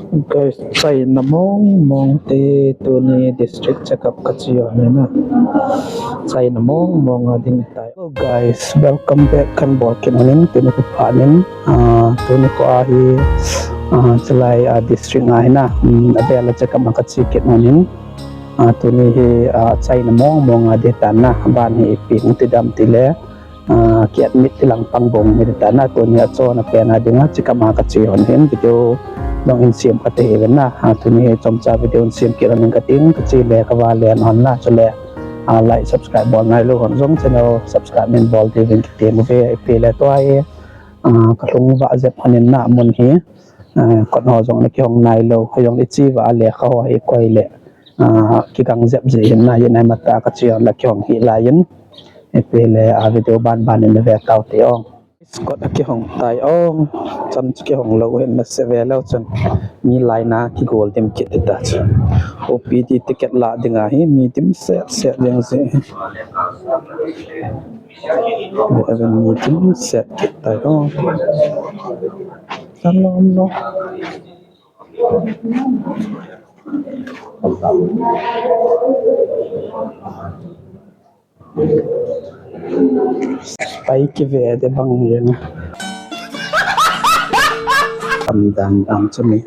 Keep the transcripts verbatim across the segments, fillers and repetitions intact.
Guys, China mong mong te, tuni district checkup kache u ahi na. China mong mong a ding tai. Hello guys, welcome back kan bol kit uhin. Tuni ka phanin, ah, tuni kho ahi, ah, chulai, ah, district a hi na, um, abel a checkup a kache kit uhin. Ah, tuni hi, ah, China mong mong a ding tan na, ban hi ipi hung ti dam ti le, ah, ki admit ti lang pang bou hung hi ding tan na, tuni a chona pen a dinga checkup a kache u ahin. Video jong in sem kate hi uvin na, ah, tuni hi chomcha video in sem kit uhin kating, kache le kava le hon na, chule, ah, like, subscribe bol nailou hon jong channel subscribe min bol diuvin kitem uve. Ipi le tua hi, ah, kalhung vah jep uhin na mun hi, ah, kot ho jong le kihong nailou, kho jong le che vah le kho hi koi le, ah, kigang jep jeh hin na, yin ai mata kache u le kihong hi lai in. Ipi le, ah, video ban ban in ve tau te o. Kot a kihong tai o. Chan chu kihong lou hin na se ve lou chun. Mi line a kigol dim kit ta chu. O P D ticket la ding ahi, mi dim set set jeng jeh. Bo even mi dim set kit tai o. Chan lom lo. Pai kive de bang yen. Tam dan dan chu mi.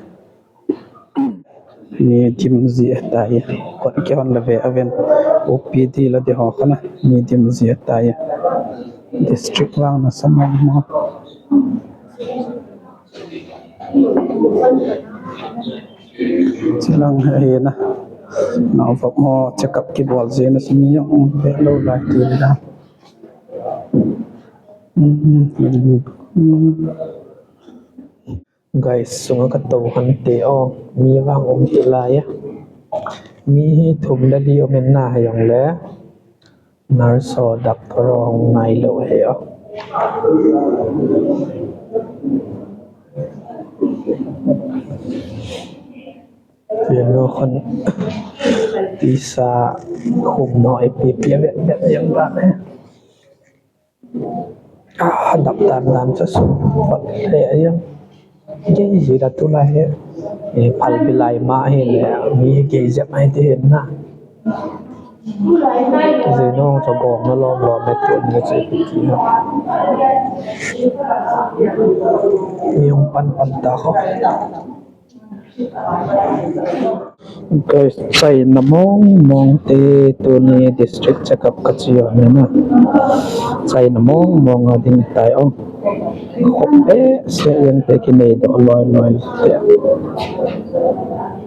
Mi dim jia tai. Kot kihon le ve aven. O P D la de ho kana. Mi dim jia tai. District vang nasa mama. Chulang hi na. Nao vop mo check up kibol jeh na simi jong um ve lou lai ti da. Guys, sunga katou hante o, mi vang um ti lai a. Mi hi thum le li um in na hi jong le. Nurse ho, doctor ho hung nailou hi o. Tinu khun tisa khum no ipi pi vet vet jeng ta ne. Ah, dap dan dan sa su pat le jeng. Gei ji da tulai hi. E, phal bilai ma hi le, mi gei jep ai te hin na. Ji nong sa gong na lom lom me tu ni se pi ki na. Mi hung pan pan ta ho. Guys, China mong mong te, tuni district checkup kache u ahi na. China mong mong a ding tai o. Khop behseh jeng te, kinei doh loi loi te.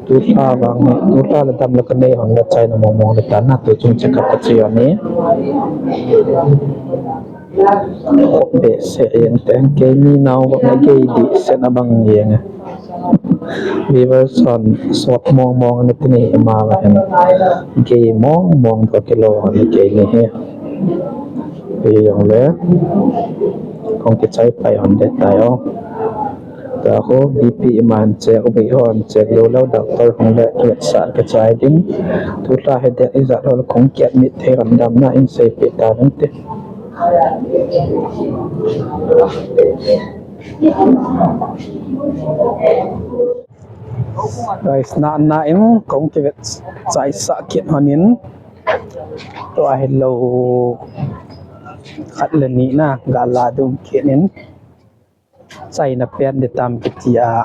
Tulha vang hi, tulha le dam le kanei hon le China mong mong le tan na, tu chung checkup kache u ahi. Khop behseh jeng te, keini nao vang a gei dih sen a bang jeng e. Viewers hon sot mong mong na ti ni ima va hen. Gei mong mong to kilo hon keini hi. Hi jong le. Kong kichai pai hon de tai o. Ta ho B P ima hin check, U V ho hin check lou lou, doctor hung le kichai kichai ding. Tulha hi de ijat ho le kong ki admit thei hon dam na in sei pi ta ding te. Guys, na na in kong kivet chai sa kit hon in. Tua hi lou khat le ni na ga la dum kit in. Chai na pen de tam kiti a.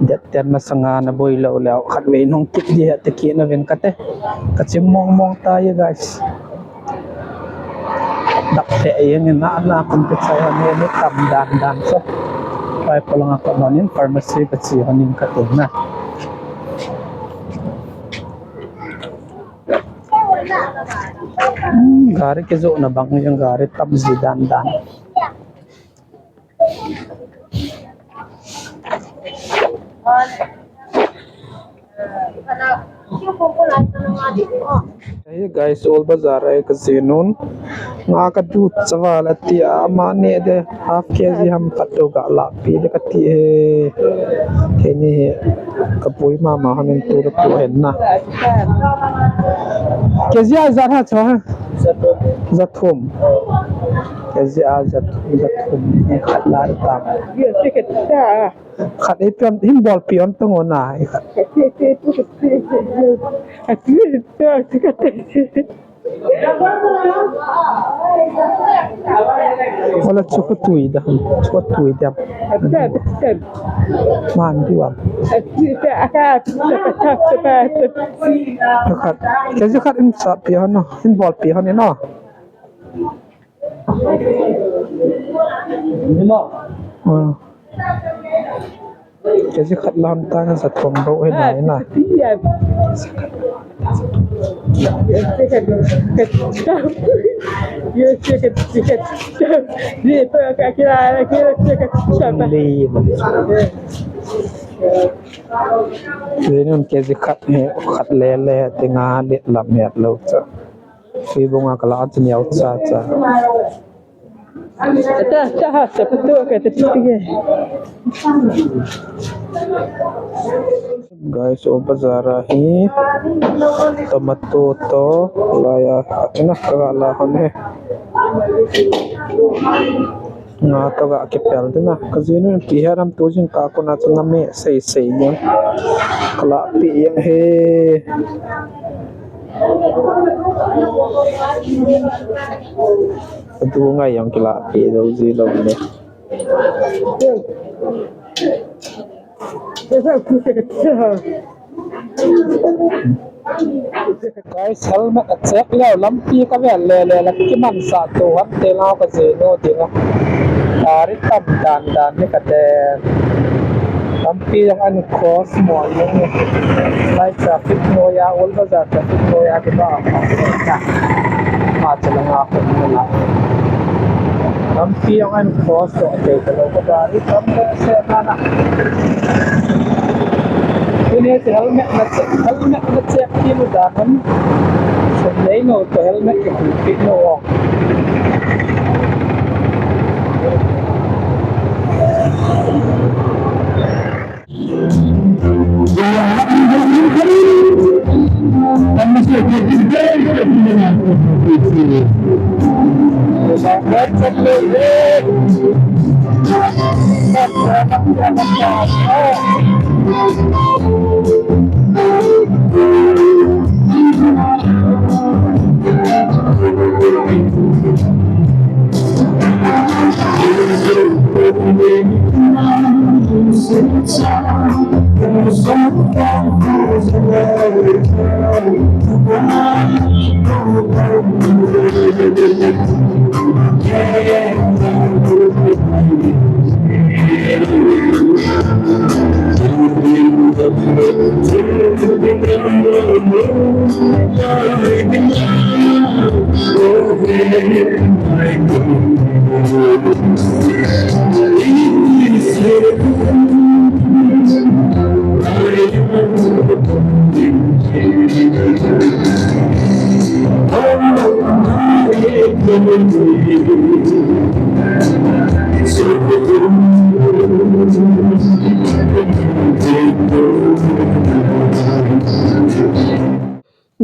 Det ten masanga na boi lou leu khat vei nong kit di he te ki na ven kate. Ka chim mong mong ta ye guys. Dap te ye nge na na kun pe chai ha ne ne tam dan dan so. Pai polanga ko non in pharmacy ka chi ha ning kate na. Hmm, gari ke zo na bang yang gari tam ji dan dan. Hey guys, Old Bazar a ka jin un. Nga ka du chaval ati a, ama ne de half K G ham khat do ga la pi de kati he. Keini ka pui mama hanin tu da tu hen na. K G a jat ha cho ha. Jat thum. K G a jat, jat thum ni khat la ta. Khat ei pian hin bolpi on tong ona, ei khat. Wala chu ko tui da, chu ko tui da. Man diu am. Khat, kei khat in sa pi hon no, in bolpi hon no. Kei khat lam ta kan sa thom bo he na na. Zinun kei khat he khat le le te nga le lam he lo cha. Fi bunga kala at ni au cha cha. Guys, o bazar a hi tomato to laiya atina kala hon he. Nga to ga kipel dina. Ka jinu pi heram tu jing ka kona changa me sei sei yang. Kala pi yang he. Atu ngai yang kila pi do ji lo ne. Guys, helmet a check leo lampi ka vel le le la kiman sa tu han te lau ka jinu dinga. Gari tam dan dan ni ka te. Lampi jong an cross mo jong. Lai traffic noiya, Old Bazar traffic noiya, kita apa? Ma chala nga apa ni la. Lampi jong an cross to te lo ka gari tam te se na na. Ini si helmet na check, helmet na check ki mu da kan. So, nei no to helmet ki pi no.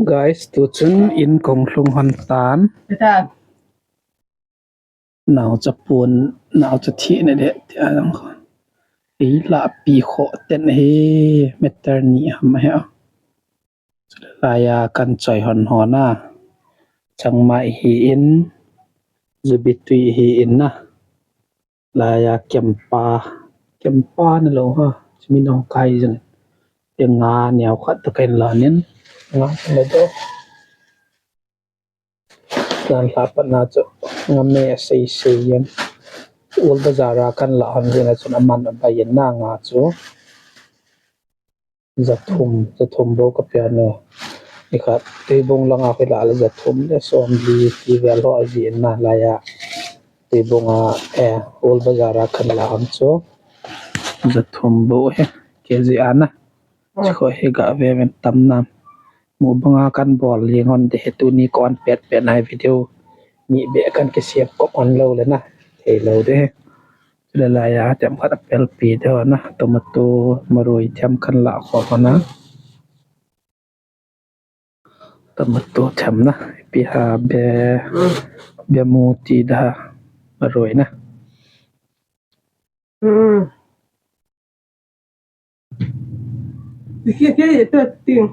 Guys, tu chun in kong lhung hon tan. Nau cha pun, nau cha thi ne de, ti a lang kho. Ei la pi kho ten he, meter ni ham he. Laiya kan choi hon hon a. Changmai hi in, Zubitui hi in na. Laiya kempa, kempa na lo ha. Chimi nong kai jeng. Te nga niau khat ta kain la nin. Nga ta le do. Nan la pat na chu. Nga me sei sei yan. Old Bazar a kan la han jeng na chun aman abai yan na nga chu. Jathum, jathum bou ka pia no. Ikhat, Tuibong langa koi la la jathum le somli ti vel ho aji na laiya. Tuibong a, eh, Old Bazar a kan la ham chu. Jathum bou he, K G ana. Chukho he ga ve ven tam nam. Mukbang a kan bol jeng hon de he tuni kon pet pet nai video. Ni be kan kisiam kop hon lou le na. Thei lou de he. Chule laiya, themkhat apel pi te ho na, tomato, maroi, themkhat la kho ho na. Tomato them na, pi ha be, be mu ti da, maroi na. Hmm. Sikei, sikei, ito, ting.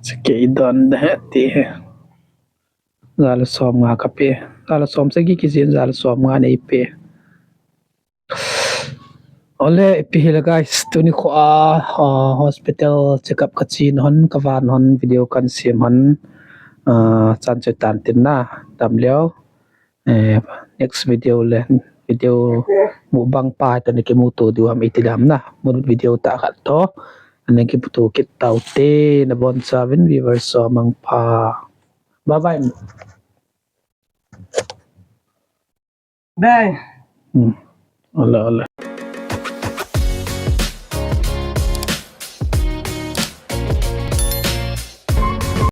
Sikei don da he ti he. Jale som nga kape. Jale som sagi kijin, jale som nga neipe. Ole, ipi hile guys, tuni kho a, ah, hospital checkup kache hon, kavan hon, video kansem hon, ah, chan chu tan tin na, tam leo. Eh, next video le, video mukbang pa, tani kimuto diu ham iti lam na, mu video tah khat to, ani kimuto kit taute, nabonchauvin viewers ho mangpha. Bye bye. Bye. Hmm. Ole, ole.